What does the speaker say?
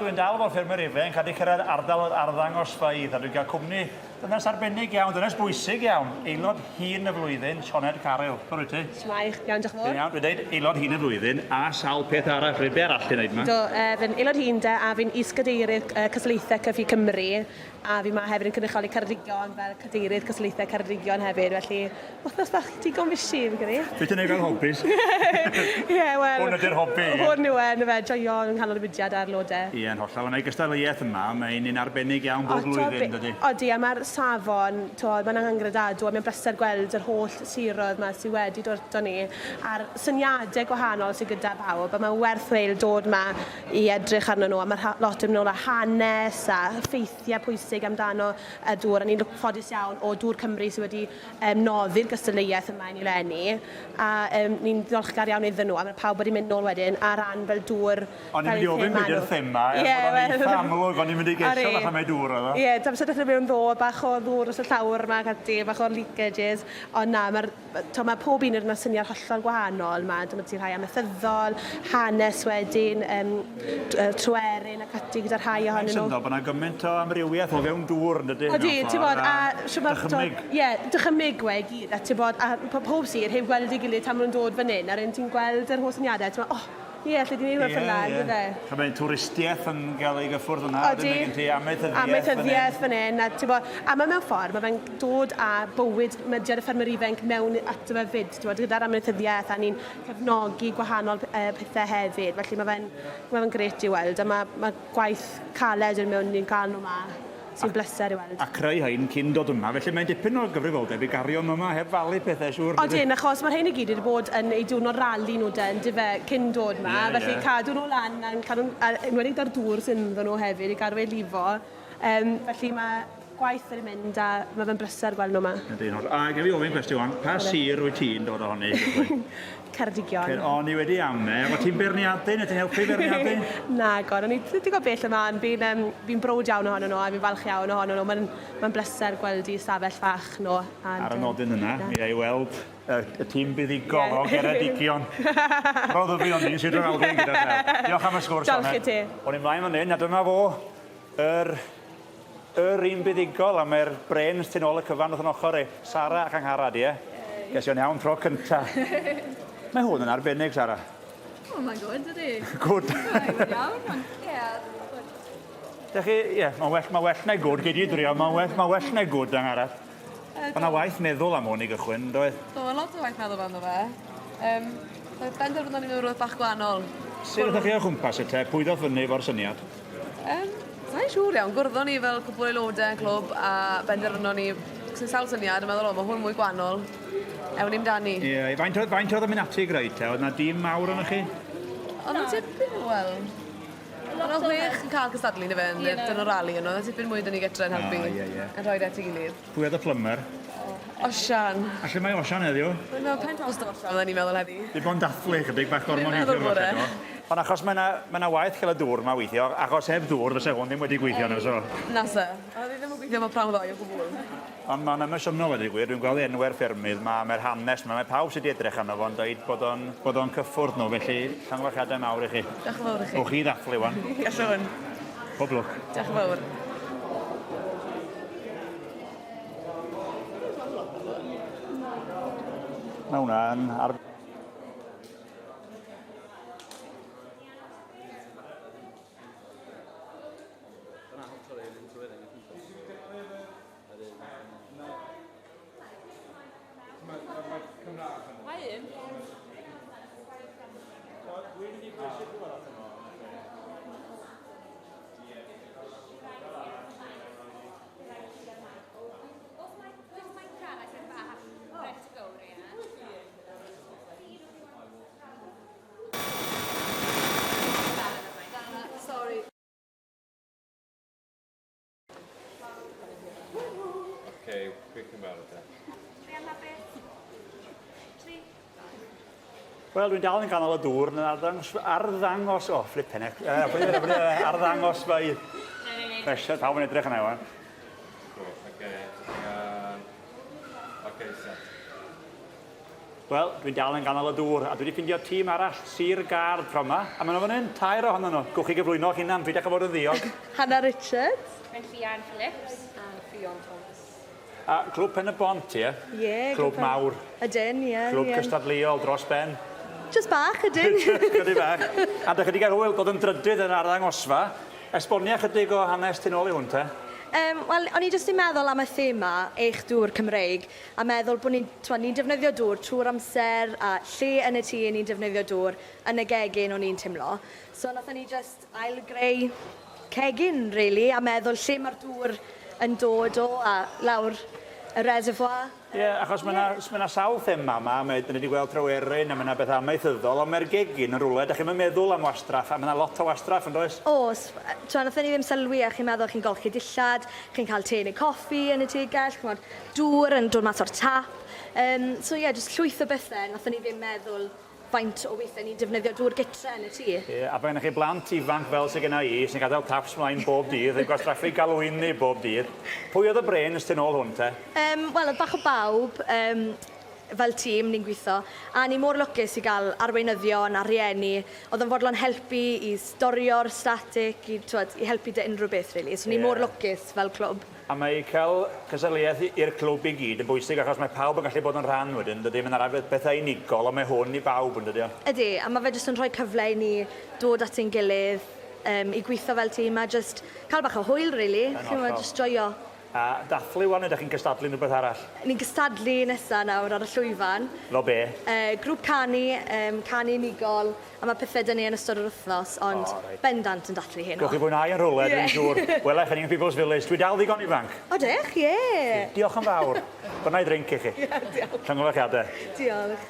dwi'n dal efo'r ffermwyr ifanc a 'di cyrraedd ardal yr arddangosfeydd a dwi'n cael cwmni dynes arbennig iawn, dynes bwysig iawn, aelod hŷn y flwyddyn, Sioned Caryl. Shwt wyt ti? Shwmae, iawn diolch yn fawr. Dwi'n iawn, dwi'n deud aelod hŷn y flwyddyn a sawl peth arall, rhaid be arall ti'n neud 'ma? Do, uh, fi'n aelod hŷn de a fi'n is-gadeirydd uh, Cystadlaethau Cyffi Cymru A fi 'ma hefyd yn cynrychioli Ceredigion fel cadeirydd cystadlaethau Ceredigion hefyd, felly wythnos bach digon fishi fi'n credu. Be ti'n neud fel hobis? Ie wel... Hwn ydy'r hobi ie? Hwn yw e yndyfe, joio yng nghanol y mudiad a'r lode. Ie yn hollol, a mae gystadleuaeth yma, mae'n un arbennig iawn bob blwyddyn dydi? Odi a mae'r safon, t'wod, mae'n angredadw a mae'n bleser gweld yr holl siroedd 'ma sy wedi dod ato ni a'r syniade gwahanol sy gyda pawb a mae'n werth chweil dod 'ma i edrych arnyn nhw a ma' lot yn mynd nôl â hanes a ffeithiau pwysig amdano y dŵr a ni'n ffodus iawn o Dŵr Cymru sydd wedi um, noddi'r gystadleuaeth yma i ni eleni a um, ni'n ddiolchgar iawn iddyn nhw a mae pawb wedi mynd nôl wedyn ar ran fel dŵr. O'n i'n mynd i ofyn beth yw'r thema, er yeah, bod o'n eitha amlwg, o'n i'n mynd i gesio falle mai dŵr oedd o. Ie, yeah, amser dechrau mewn ddo, bach o ddŵr dros y llawr yma ac ati, bach o leakages, ond na, mae'r T'o' ma' pob un o'r syniad hollol gwahanol 'ma t'mod ti rhai amaethyddol, hanes wedyn yym Tryweryn ac ati gyda rhai ohonyn nhw. Mae'n syndod bod 'na gymaint o amrywiaeth o fewn dŵr yndydi? Odi t'mod a shwd ma' Dychymyg. Ie dychymyg yw e i gyd a t'bod a po' pob sir heb gweld ei gilydd tan ma' nhw'n dod fan 'yn a wedyn ti'n gweld yr holl syniade a ti'n me'wl o Ie, lle di wneud rhywbeth fel 'na, on'd yfe? Ie, mae twristiaeth yn cael ei gyffwrdd yna. Odi. Wedyn mae gen ti amaethyddiaeth Amaethyddiaeth fan hyn, a t'bo', a ma' mewn ffordd, ma' fe'n dod â bywyd mudiad y ffermwyr ifanc mewn ato fe 'fyd, t'bod, gyda'r amaethyddiaeth a ni'n cefnogi gwahanol yy pethe hefyd, felly ma' fe'n ma' fe'n grêt i weld, a ma' ma' gwaith caled yn mewn i'n cael nhw 'ma sy'n bleser i weld. A creu rhain cyn dod yma, felly mae'n dipyn o gyfrifoldeb i gario nhw yma heb falu pethau siŵr. Odyn, achos mae rhain i gyd wedi bod yn eu diwrnod rali nhw de, yndyfe, cyn dod yma, yeah, felly yeah. cadw nhw lan, a cadw, a enwedig da'r dŵr sy'n ynddyn nhw hefyd, i gadw ei lifo. Um, felly mae gwaith wedi mynd a mae fe'n bleser gweld nhw yma. Ydy, a gaf i ofyn cwestiwn wan, pa sir wyt ti'n dod ohoni? Ceredigion. Cer, o'n i wedi ame. O ti'n beirniadu neu ti'n helpu beirniadu? Nag o'n, o'n i digon bell yma, ond fi'n um, fi browd iawn ohonyn nhw a fi'n falch iawn ohonyn nhw. Mae'n ma bleser gweld i stafell fach nhw. And, Ar y nodyn yna, mi ei weld y, y tîm buddugol yeah. o Geredigion. Roedd y fi o'n i'n sydd o'r Albion gyda llaw. Diolch am y sgwrs. Diolch i ti. O'n i'n mlaen fan hyn, a dyma fo, yr yr un buddugol, a mae'r brains tu nôl y cyfan wrth yn ochr i. Sara ac Angharad, ie? Ges i o'n iawn tro cynta. Mae hwn yn arbennig, Sara. O, mae'n good, ydy. Good. Mae'n iawn, mae'n... Ie, good. Dych chi, ie, mae'n well, mae well na good, gei di drio, mae'n well, mae well na good, Angharad. Mae yna waith meddwl am hwn i gychwyn, doedd? Do, mae lot o waith meddwl amdano fe. Um, benderfynon ni mewn rhywbeth bach gwahanol. Sut ydych chi o chwmpas y te? Pwy ddoth fyny efo'r syniad? Yym, sai'n siŵr iawn. Gwrddon ni fel cwpwl o aelode yn clwb a benderfynon ni, sy'n sawl syniad, a meddwl, o, ma' hwn mwy gwahanol, ewn ni amdani. Ie, faint oedd, faint oedd yn mynd ati i greu te? Oedd 'na dîm mawr arnoch chi? Oedd 'na tipyn, wel, oedd 'na chwech yn cael cystadlu yndyfe, yn y dyn o rali, ond oedd 'na tipyn mwy 'da ni gytre yn helpu. O, ie, ie. Yn rhoi at ei gilydd. Pwy oedd y plumber? Osian. A lle mae Osian heddiw? Mae'n mewn pen tost o Osian, oedden ni'n meddwl heddi. Di bod yn dathlu chydig bach gormod neithiwr falle, do? Ond achos mae 'na mae 'na waith cael y dŵr 'ma weithio, achos heb ddŵr fyse hwn ddim wedi gweithio na fyse fo? Na se. Oedd hi ddim yn gweithio am y prawn ddoe o gwbl. Ond mae'n emosiynol a deud gwir, dwi'n gweld enwe'r ffermydd 'ma, mae'r hanes 'ma, mae pawb sydd wedi edrych arno fo'n dweud bod o'n bod o'n cyffwrdd nhw, felly llongyfarchiadau mawr i chi. Diolch yn fawr i chi. Ewch chi ddathlu wan. Gallwn. Pob lwc. Diolch yn fawr. Mae hwnna'n ar... Okay, quick yn barod te. Wel, dwi'n dal yn ganol y dŵr yn arddangos, arddangos, o, oh, flippin' heck, uh, arddangos fy pressure, pawb yn edrych yna, wan. Cool, okay, okay, set. Wel, dwi'n dal yn ganol y dŵr, a dwi wedi ffindio tîm arall, Sir Gâr, tro yma. A maen nhw fan hyn, tair ohonyn nhw. Gwch chi gyflwyno eich hunan, peidiwch â bod yn ddiog. Hannah Richards. Gwenllian Phillips. A Ffion Thomas. A Clwb Pen y Bont, ie? Ie. Clwb mawr. Ydyn, ie. Clwb cystadleuol dros ben. Just bach, ydyn. Chydig bach. A dych chi wedi cael hwyl dod yn drydydd yn arddangosfa. Esbonia chydig o hanes tu nôl i hwn te. Wel, o'n i jyst yn meddwl am y thema, eich dŵr Cymreig, a meddwl bod ni'n ni defnyddio dŵr trwy'r amser, a lle yn y tŷ ni'n defnyddio dŵr, yn y gegin o'n i'n timlo. So nathon ni jyst ail-greu cegin, really, a meddwl lle mae'r dŵr yn dod o, a lawr y reservoir. Ie, yeah, achos mae yna ma sawl thema yma, mae, dyn ni wedi gweld Tryweryn a mae yna beth amaethyddol, ond mae'r gegin yn rhywle, da chi'n meddwl am wastraff, a mae yna lot o wastraff yn does? Oes, t'mo, nathon ni ddim sylwi a chi'n meddwl chi'n golchi dillad, chi'n cael te neu coffi yn y tegell, ch'mod, dŵr yn dod mas o'r tap. So ie, yeah, jyst llwyth o bethau, nathon ni ddim meddwl faint o weithiau ni'n defnyddio dŵr gytre yn y tŷ. Ie, a pan gennych chi blant ifanc fel sydd genna i, sy'n gadael taps mlaen bob dydd, yn gwastraffu galwyni bob dydd, pwy oedd y brains tu nôl hwn te? Wel, oedd bach o bawb, fel tîm ni'n gweithio, a ni mor lwcus i gael arweinyddion a rhieni, oedd yn fodlon helpu i storio'r static, i, twod, i helpu 'da unrhyw beth, really. So ni mor lwcus fel clwb. A mae cael cystadleuaeth i'r clwb i gyd yn bwysig achos mae pawb yn gallu bod yn rhan wedyn, dydy? Mae'n araf bethau unigol, ond mae hwn i bawb yn dydy o? Ydy, a mae fe jyst yn rhoi cyfle i ni dod at ein gilydd, i gweithio fel tîm a jyst cael bach o hwyl, really. Yn Chi'n hollol. Jyst joio. A dathlu wan, ydych chi'n cystadlu yn rhywbeth arall? Ni'n cystadlu nesa nawr ar y llwyfan. Fel be? Grŵp canu, canu unigol, a mae pethau 'da ni yn ystod yr wythnos, ond O, reit. bendant yn dathlu heno. Gewch chi fwynhau yn rhywle, dwi'n siŵr. Wela i chi yn People's Village. Dwi dal ddigon ifanc. Odych, ie! Diolch yn fawr. Byrna i drink i chi. Ie, diolch. Llongyfarchiadau. Diolch.